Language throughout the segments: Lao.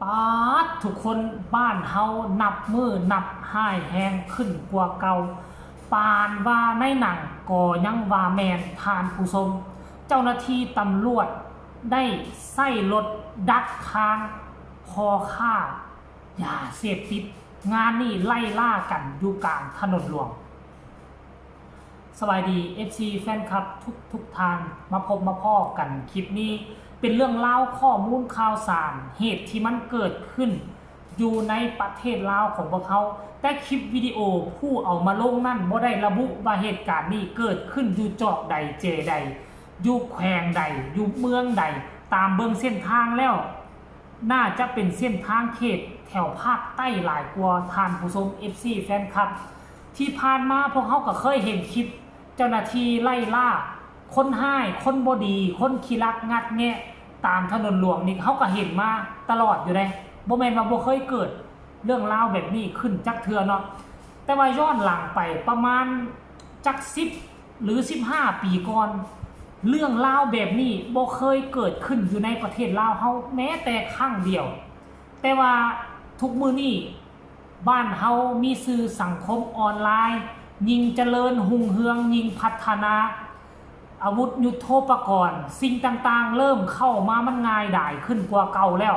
ປາດ ທຸກຄົນ ບ້ານເຮົານັບມື້ນັບຮ້າຍແຮງຂຶ້ນກວ່າເກົ່າ, ປານວ່າໃນໜັງກໍຍັງວ່າແມ່ນ ທ່ານຜູ້ຊົມ. ເຈົ້າໜ້າທີ່ຕຳຫຼວດໄດ້ໃຊ້ລົດດັກທາງພໍ່ຄ້າຢາເສບຕິດ, ງານນີ້ໄລ່ລ່າກັນຢູ່ກາງຖະໜົນຫຼວງ. ສະບາຍດີ ເອັຟຊີ ແຟນຄລັບທຸກໆທ່ານ, ມາພົບມາພໍ້ກັນຄລິບນີ້ ເປັນເລື່ອງລາວ ຂໍ້ມູນຂ່າວສານ ເຫດທີ່ມັນເກີດຂຶ້ນຢູ່ໃນປະເທດລາວຂອງພວກເຮົາ, ແຕ່ຄລິບວິດີໂອຜູ້ເອົາມາລົງນັ້ນບໍ່ໄດ້ລະບຸວ່າເຫດການນີ້ເກີດຂຶ້ນຢູ່ຈອກໃດເຈໃດ, ຢູ່ແຂວງໃດ, ຢູ່ເມືອງໃດ, ຕາມເບິ່ງເສັ້ນທາງແລ້ວ ໜ້າຈະເປັນເສັ້ນທາງເຂດແຖວພາກໃຕ້ຫຼາຍກວ່າ ທ່ານຜູ້ຊົມ ເອັຟຊີ ແຟນຄລັບ. ທີ່ຜ່ານມາພວກເຮົາກໍເຄີຍເຫັນຄລິບເຈົ້າໜ້າທີ່ໄລ່ລ່າຄົນຮ້າຍ, ຄົນບໍ່ດີ, ຄົນຂີ້ລັກງັດແງະຕາມຖະໜົນຫຼວງນີ້ ເຮົາກໍເຫັນມາຕະຫຼອດຢູ່ເດ້, ບໍ່ແມ່ນວ່າບໍ່ເຄີຍເກີດເລື່ອງລາວແບບນີ້ຂຶ້ນຈັກເທື່ອເນາະ. ແຕ່ວ່າຍ້ອນຫຼັງໄປປະມານຈັກສິບ ຫຼື ສິບຫ້າປີກ່ອນ, ເລື່ອງລາວແບບນີ້ບໍ່ເຄີຍເກີດຂຶ້ນຢູ່ໃນປະເທດລາວເຮົາແມ້ແຕ່ຄັ້ງດຽວ. ແຕ່ວ່າທຸກມື້ນີ້ບ້ານເຮົາມີສື່ສັງຄົມອອນລາຍ ຍິ່ງຈະເລີນຮຸ່ງເຮືອງ, ຍິ່ງພັດທະນາ, ອາວຸດຍຸດໂທປະກອນ, ສິ່ງຕ່າງໆເລີ່ມເຂົ້າມາ ມັນງ່າຍດາຍຂຶ້ນກວ່າເກົ່າແລ້ວ.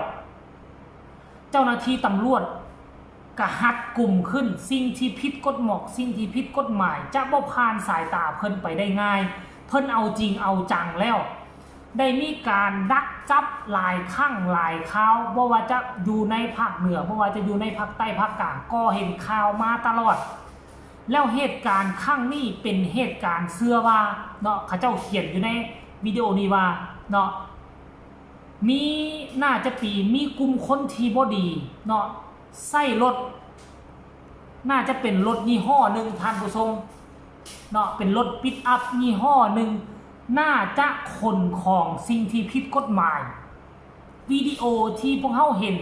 ເຈົ້າໜ້າທີ່ຕຳຫຼວດກະຮັດກຸມຂຶ້ນ, ສິ່ງທີ່ຜິດກົດໝອກ, ສິ່ງທີ່ຜິດກົດໝາຍຈະບໍ່ຜ່ານສາຍຕາເພິ່ນໄປໄດ້ງ່າຍ, ເພິ່ນເອົາຈິງເອົາຈັງແລ້ວ, ໄດ້ມີການດັກຈັບຫຼາຍຄັ້ງຫຼາຍຄາວ, ບໍ່ວ່າຈະຢູ່ໃນພາກເໜືອ, ບໍ່ວ່າຈະຢູ່ໃນພາກໃຕ້ພາກກາງ, ກໍເຫັນຂ່າວມາຕະຫຼອດ. ແລ້ວເຫດການຄັ້ງນີ້ເປັນເຫດການເຊື່ອວ່າເນາະ, ເຂົາເຈົ້າຂຽນຢູ່ໃນວິດີໂອນີ້ວ່າເນາະ, ມີ ໜ້າຈະປີ ມີກຸ່ມຄົນທີ່ບໍ່ດີເນາະ ໃຊ້ລົດ ໜ້າຈະເປັນລົດຍີ່ຫໍ້ໜຶ່ງ ທ່ານຜູ້ຊົມເນາະ, ເປັນລົດປິກອັບຍີ່ຫໍ້ໜຶ່ງ ໜ້າຈະຂົນຂອງສິ່ງທີ່ຜິດກົດໝາຍ. ວິດີໂອທີ່ພວກເຮົາເຫັນ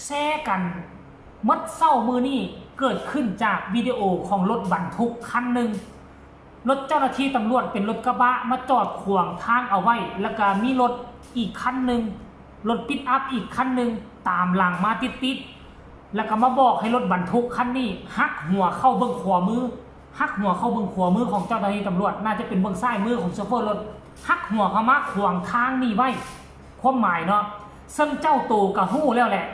ແຊກັນໝົດເຊົ້າມື້ນີ້ ເກີດຂຶ້ນຈາກວິດີໂອຂອງລົດບັນທຸກຄັນໜຶ່ງ. ລົດເຈົ້າໜ້າທີ່ຕຳຫຼວດເປັນລົດກະບະມາຈອດຂວາງທາງເອົາໄວ້, ແລ້ວກະມີລົດອີກຄັນໜຶ່ງ, ລົດປິກອັບອີກຄັນໜຶ່ງຕາມຫຼັງມາຕິດໆ, ແລ້ວກະມາບອກໃຫ້ລົດບັນທຸກຄັນນີ້ຫັກຫົວເຂົ້າເບື້ອງຂວາມື, ຫັກຫົວເຂົ້າເບື້ອງຂວາມືຂອງເຈົ້າໜ້າທີ່ຕຳຫຼວດ, ໜ້າຈະເປັນເບື້ອງຊ້າຍມືຂອງໂຊເຟີລົດ, ຫັກຫົວເຂົ້າມາຂວາງທາງນີ້ໄວ້. ຄວາມໝາຍເນາະ, ເຊິ່ງເຈົ້າໂຕກະຮູ້ແລ້ວແຫຼະ.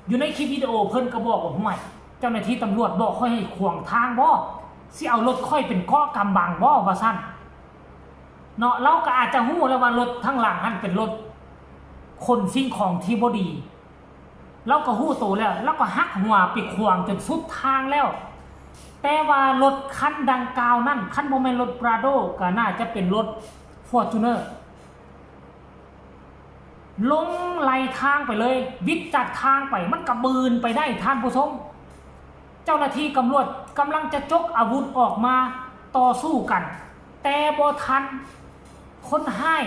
ຢູ່ໃນຄລິບວິດີໂອເພິ່ນກໍບອກວ່າ ຫ້ວຍ ເຈົ້າໜ້າທີ່ຕຳຫຼວດບອກຂ້ອຍໃຫ້ຂວາງທາງບໍ? ຊິເອົາລົດຂ້ອຍເປັນເກາະກຳບັງບໍ? ວ່າຊັ້ນເນາະ. ລາວກໍອາດຈະຮູ້ແລ້ວວ່າລົດທາງຫຼັງຫັ້ນເປັນລົດຂົນສິ່ງຂອງທີ່ບໍ່ດີ, ລາວກໍຮູ້ໂຕແລ້ວ, ລາວກໍຫັກຫົວໄປຂວາງຈົນສຸດທາງແລ້ວ. ແຕ່ວ່າລົດຄັນດັ່ງກ່າວນັ້ນ ຄັນບໍ່ແມ່ນລົດປຣາໂດ ກໍໜ້າຈະເປັນລົດຟໍຈູນເນີ ລົງໄລ່ທາງໄປເລີຍ, ວິດຈາກທາງໄປ ມັນກະບືນໄປໄດ້ ທ່ານຜູ້ຊົມ. ເຈົ້າໜ້າທີ່ຕຳຫຼວດກຳລັງຈະຈົກອາວຸດອອກມາຕໍ່ສູ້ກັນ, ແຕ່ບໍ່ທັນ, ຄົນຮ້າຍ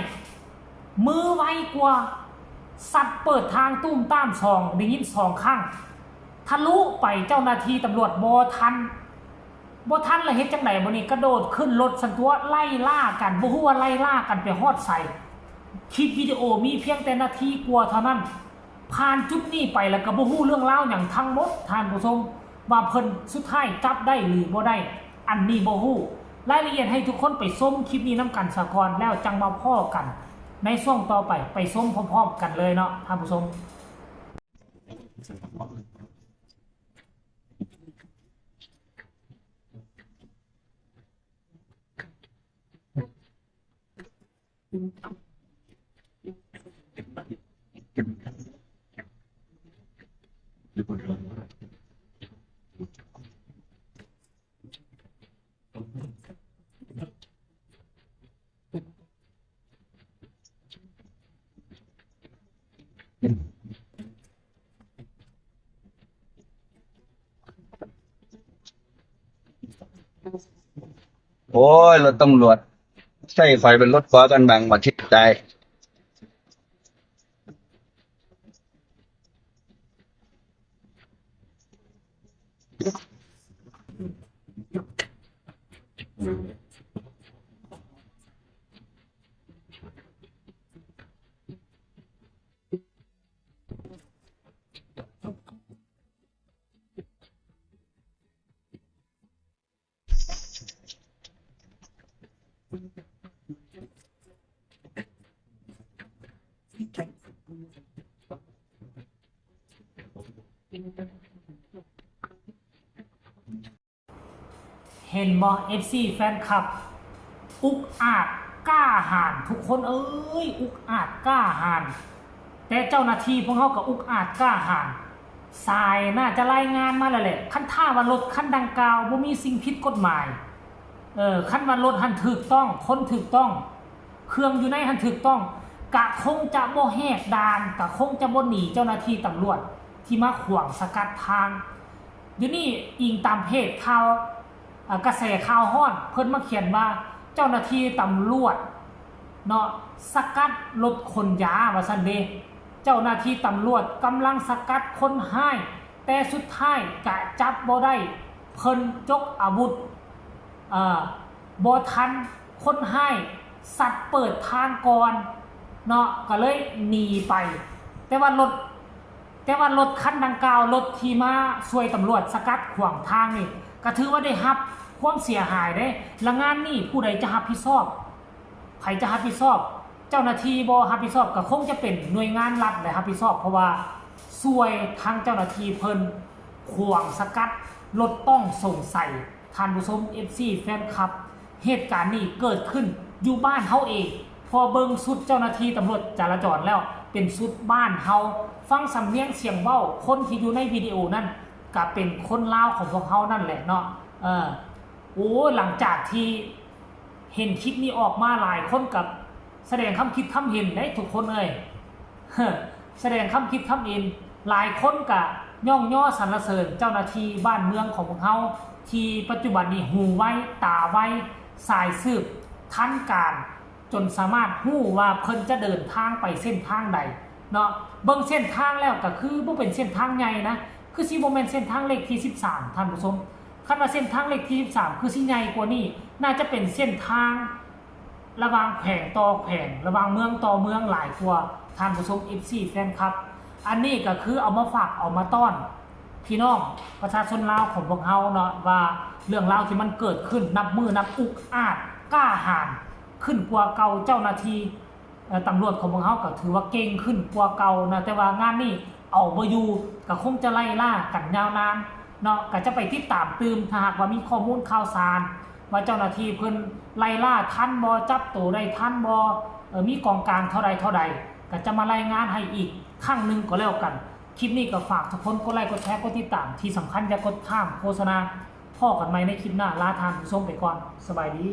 ມືໄວກວ່າ, ສັດເປີດທາງຕຸ້ມຕາມສອງ, ໄດ້ຍິນສອງຄັ້ງ, ທະລຸໄປເຈົ້າໜ້າທີ່ຕຳຫຼວດບໍ່ທັນ. ບໍ່ທັນລະເຮັດຈັ່ງໃດບາດນີ້? ກະໂດດຂຶ້ນລົດຊັ້ນຕົວະ, ໄລ່ລ່າກັນ, ບໍ່ຮູ້ວ່າໄລ່ລ່າກັນໄປຮອດໃສ. ຄລິບວິດີໂອມີພຽງແຕ່ນາທີກວ່າເທົ່ານັ້ນ. ຜ່ານຈຸດນີ້ໄປລະກະບໍ່ຮູ້ເລື່ອງລາວຫຍັງທັງໝົດ, ທ່ານຜູ້ຊົມ, ວ່າເພິ່ນສຸດທ້າຍຈັບໄດ້ຫຼືບໍ່ໄດ້, ອັນນີ້ບໍ່ຮູ້. ລາຍລະອຽດໃຫ້ທຸກຄົນໄປຊົມຄລິບນີ້ນຳກັນສາກ່ອນ, ແລ້ວຈັ່ງມາພໍ້ກັນໃນຊ່ວງຕໍ່ໄປ, ໄປຊົມພ້ອມໆກັນເລີຍເນາະ ທ່ານຜູ້ຊົມ. ໂອ້ຍ ລົດຕຳຫຼວດ ໃຊ້ຂ້ອຍເປັນລົດເກາະກຳບັງ ບາດນີ້ຕາຍ. ໂ ເຫັນບໍ່ ເອັຟຊີ ແຟນຄລັບ ອຸກອາດກ້າຫານ ທຸກຄົນເອີຍ ອຸກອາດກ້າຫານ. ແຕ່ເຈົ້າໜ້າທີ່ພວກເຮົາກໍອຸກອາດກ້າຫານ. ສາຍໜ້າຈະລາຍງານມາແລ້ວແຫຼະ ຄັນຖ້າວ່າລົດຄັນດັ່ງກ່າວບໍ່ມີສິ່ງຜິດກົດໝາຍ, ເອີ ຄັນວ່າລົດຫັ້ນຖືກຕ້ອງ, ຄົນຖືກຕ້ອງ, ເຄື່ອງຢູ່ໃນຫັ້ນຖືກຕ້ອງ, ກະຄົງຈະບໍ່ແຫກດ່ານ, ກະຄົງຈະບໍ່ໜີເຈົ້າໜ້າທີ່ຕຳຫຼວດທີ່ມາຂວາງສະກັດທາງ. ດຽວນີ້ອີງຕາມເພຈຂ່າວ ເອີ ກະແສຂ່າວຮ້ອນ ເພິ່ນມາຂຽນວ່າ ເຈົ້າໜ້າທີ່ຕຳຫຼວດເນາະ ສະກັດລົດຂົນຢາວ່າຊັ້ນເດ. ເຈົ້າໜ້າທີ່ຕຳຫຼວດກຳລັງສະກັດຄົນຮ້າຍ ແຕ່ສຸດທ້າຍກະຈັບບໍ່ໄດ້ ເພິ່ນຈົກອາວຸດ ເອີ ບໍ່ທັນ ຄົນຮ້າຍສັດເປີດທາງກ່ອນເນາະ ກໍເລີຍໜີໄປ. ແຕ່ວ່າລົດ ແຕ່ວ່າລົດຄັນດັ່ງກ່າວ ລົດທີ່ມາຊ່ວຍຕຳຫຼວດສະກັດຂວາງທາງນີ້ ກໍຖືວ່າໄດ້ຮັບຄວາມເສຍຫາຍເດ້. ລະງານນີ້ຜູ້ໃດຈະຮັບຜິດຊອບ? ໃຜຈະຮັບຜິດຊອບ? ເຈົ້າໜ້າທີ່ບໍ່ຮັບຜິດຊອບ ກໍຄົງຈະເປັນໜ່ວຍງານລັດແຫຼະຮັບຜິດຊອບ ເພາະວ່າຊ່ວຍທາງເຈົ້າໜ້າທີ່ເພິ່ນຂວາງສະກັດລົດຕ້ອງສົງໄສ. ທ່ານຜູ້ຊົມ ເອັຟຊີ ແຟນຄລັບ ເຫດການນີ້ເກີດຂຶ້ນຢູ່ບ້ານເຮົາເອງ. ພໍເບິ່ງຊຸດເຈົ້າໜ້າທີ່ຕຳຫຼວດຈະລາຈອນແລ້ວ ເປັນຊຸດບ້ານເຮົາ. ຟັງສຳນຽງສຽງເວົ້າຄົນທີ່ຢູ່ໃນວິດີໂອນັ້ນ ກະເປັນຄົນລາວຂອງພວກເຮົານັ້ນແຫຼະເນາະ. ເອີ ໂອ້ ຫຼັງຈາກທີ່ເຫັນຄລິບນີ້ອອກມາ ຫຼາຍຄົນກະສະແດງຄຳຄິດຄຳເຫັນເດ້ ທຸກຄົນເອີຍ. ສະແດງຄຳຄິດຄຳເຫັນ, ຫຼາຍຄົນກະຍ້ອງຍໍສັນລະເສີນເຈົ້າໜ້າທີ່ບ້ານເມືອງຂອງພວກເຮົາ ທີ່ປັດຈຸບັນນີ້ຫູໄວຕາໄວ, ສາຍສືບທັນການ ຈົນສາມາດຮູ້ວ່າເພິ່ນຈະເດີນທາງໄປເສັ້ນທາງໃດເນາະ. ເບິ່ງເສັ້ນທາງແລ້ວກະຄືບໍ່ເປັນເສັ້ນທາງໃຫຍ່ນະ, ຄືຊິບໍ່ແມ່ນເສັ້ນທາງເລກທີສິບສາມ ທ່ານຜູ້ຊົມ. ຄັນວ່າເສັ້ນທາງເລກທີສິບສາມ ຄືຊິໃຫຍ່ກວ່ານີ້, ໜ້າຈະເປັນເສັ້ນທາງ ລະຫວ່າງແຂວງຕໍ່ແຂວງ, ລະຫວ່າງເມືອງຕໍ່ເມືອງຫຼາຍກວ່າ ທ່ານຜູ້ຊົມ ເອັຟຊີ ແຟນຄລັບ. ອັນນີ້ກໍຄືເອົາມາຝາກເອົາມາຕ້ອນພີ່ນ້ອງປະຊາຊົນລາວຂອງພວກເຮົາເນາະ ວ່າເລື່ອງລາວທີ່ມັນເກີດຂຶ້ນ ນັບມື້ນັບອຸກອາດກ້າຫານຂຶ້ນກວ່າເກົ່າ. ເຈົ້າໜ້າທີ່ ເອີ ຕຳຫຼວດຂອງພວກເຮົາກໍຖືວ່າເກັ່ງຂຶ້ນກວ່າເກົ່ານະ, ແຕ່ວ່າງານນີ້ເອົາບໍ່ຢູ່ ກໍຄົງຈະໄລ່ລ່າກັນຍາວນານເນາະ. ກໍຈະໄປຕິດຕາມຕື່ມ ຖ້າຫາກວ່າມີຂໍ້ມູນຂ່າວສານ ວ່າເຈົ້າໜ້າທີ່ເພິ່ນໄລ່ລ່າທັນບໍ່, ຈັບໂຕໄດ້ທັນບໍ່, ເອີ ມີກອງກາງເທົ່າໃດເທົ່າໃດ ກໍຈະມາລາຍງານໃຫ້ອີກຄັ້ງໜຶ່ງກໍແລ້ວກັນ. ຄລິບນີ້ກໍຝາກທຸກຄົນກົດໄລ ກົດແຊ ກົດຕິດຕາມ, ທີ່ສຳຄັນຢ່າກົດຂ້າມໂຄສະນາ. ພໍ້ກັນໃໝ່ໃນຄລິບໜ້າ, ລາທ່ານຜູ້ຊົມໄປກ່ອນ, ສະບາຍດີ.